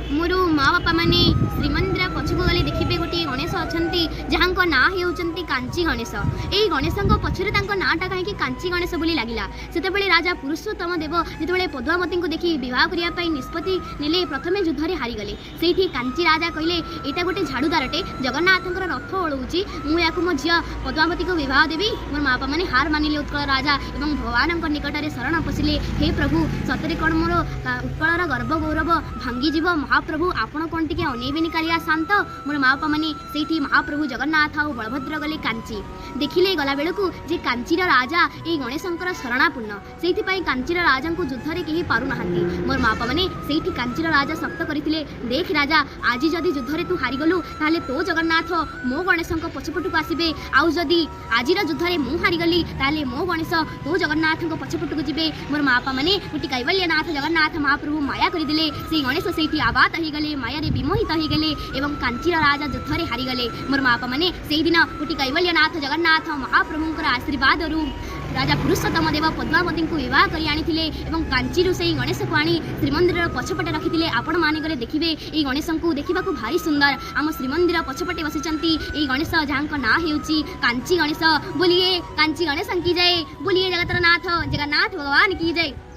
ମୋର ମା ବାପାମାନେ, ଶ୍ରୀମନ୍ଦିର ପଛକୁ ଗଲେ ଦେଖିବେ ଗୋଟିଏ ଗଣେଶ ଅଛନ୍ତି, ଯାହାଙ୍କ ନାଁ ହେଉଛନ୍ତି କାଞ୍ଚି ଗଣେଶ। ଏଇ ଗଣେଶଙ୍କ ପଛରେ ତାଙ୍କ ନାଁଟା କାହିଁକି କାଞ୍ଚି ଗଣେଶ ବୋଲି ଲାଗିଲା? ସେତେବେଳେ ରାଜା ପୁରୁଷୋତ୍ତମ ଦେବ ଯେତେବେଳେ ପଦ୍ମାବତୀଙ୍କୁ ଦେଖି ବିବାହ କରିବା ପାଇଁ ନିଷ୍ପତ୍ତି ନେଲେ, ପ୍ରଥମେ ଯୁଦ୍ଧରେ ହାରିଗଲେ। ସେଇଠି କାଞ୍ଚି ରାଜା କହିଲେ, ଏଇଟା ଗୋଟେ ଝାଡ଼ୁଦାରଟେ, ଜଗନ୍ନାଥଙ୍କର ରଥ ଓଳଉଛି, ମୁଁ ୟାକୁ ମୋ ଝିଅ ପଦ୍ମାବତୀକୁ ବିବାହ ଦେବି? ମୋର ମା ବାପାମାନେ, ହାର ମାନିଲେ ଉତ୍କଳ ରାଜା ଏବଂ ଭଗବାନଙ୍କ ନିକଟରେ ଶରଣ ପଶିଲେ। ହେ ପ୍ରଭୁ, ସତରେ କ'ଣ ମୋର ଉତ୍କଳର ଗର୍ବ ଗୌରବ ଭାଙ୍ଗିଯିବ? ମହାପ୍ରଭୁ, ଆପଣ କ'ଣ ଟିକେ ଅନେଇବେନି କାଳିଆ ଶାନ୍ତ? ମୋର ମା ବାପାମାନେ, ସେଇଠି ମହାପ୍ରଭୁ ଜଗନ୍ନାଥ ଆଉ ବଳଭଦ୍ର ଗଲେ କାଞ୍ଚି। ଦେଖିଲେ ଗଲାବେଳକୁ ଯେ କାଞ୍ଚିର ରାଜା ଏଇ ଗଣେଶଙ୍କର ଶରଣାପନ୍ନ। ସେଇଥିପାଇଁ କାଞ୍ଚିର ରାଜାଙ୍କୁ ଯୁଦ୍ଧରେ କେହି ପାରୁନାହାନ୍ତି। ମୋର ମା ବାପାମାନେ, ସେଇଠି କାଞ୍ଚିର ରାଜା ଶକ୍ତ କରିଥିଲେ, ଦେଖ ରାଜା, ଆଜି ଯଦି ଯୁଦ୍ଧରେ ତୁ ହାରିଗଲୁ, ତାହେଲେ ତୋ ଜଗନ୍ନାଥ ମୋ ଗଣେଶଙ୍କ ପଛପଟକୁ ଆସିବେ, ଆଉ ଯଦି ଆଜିର ଯୁଦ୍ଧରେ ମୁଁ ହାରିଗଲି, ତାହେଲେ ମୋ ଗଣେଶ ତୋ ଜଗନ୍ନାଥଙ୍କ ପଛପଟକୁ ଯିବେ। ମୋର ମା ବାପାମାନେ, ଗୋଟି କୈବଲ୍ୟନାଥ ଜଗନ୍ନାଥ ମହାପ୍ରଭୁ ମାୟା କରିଦେଲେ। ସେଇ ଗଣେଶ ସେଇଠି ଆବାତ ହେଇଗଲେ, ମାୟାରେ ବିମୋହିତ ହେଇଗଲେ ଏବଂ କାଞ୍ଚିର ରାଜା ଯୁଦ୍ଧରେ ହାରିଗଲେ। ମୋର ମା ବାପାମାନେ, ସେଇଦିନ ଗୋଟି କୈବଲ୍ୟନାଥ ଜଗନ୍ନାଥ ମହାପ୍ରଭୁଙ୍କର ଆଶୀର୍ବାଦରୁ ରାଜା ପୁରୁଷୋତ୍ତମ ଦେବ ପଦ୍ମାବତୀଙ୍କୁ ବିବାହ କରି ଆଣିଥିଲେ ଏବଂ କାଞ୍ଚିରୁ ସେଇ ଗଣେଶକୁ ଆଣି ଶ୍ରୀମନ୍ଦିରର ପଛପଟେ ରଖିଥିଲେ। ଆପଣମାନଙ୍କରେ ଦେଖିବେ, ଏଇ ଗଣେଶଙ୍କୁ ଦେଖିବାକୁ ଭାରି ସୁନ୍ଦର। ଆମ ଶ୍ରୀମନ୍ଦିର ପଛପଟେ ବସିଛନ୍ତି ଏଇ ଗଣେଶ, ଯାହାଙ୍କ ନାଁ ହେଉଛି କାଞ୍ଚି ଗଣେଶ। बोलिए କାଞ୍ଚି ଗଣେଶ की जय। बोलिए ଜଗତର ନାଥ ଜଗନ୍ନାଥ ଭଗବାନ की जय।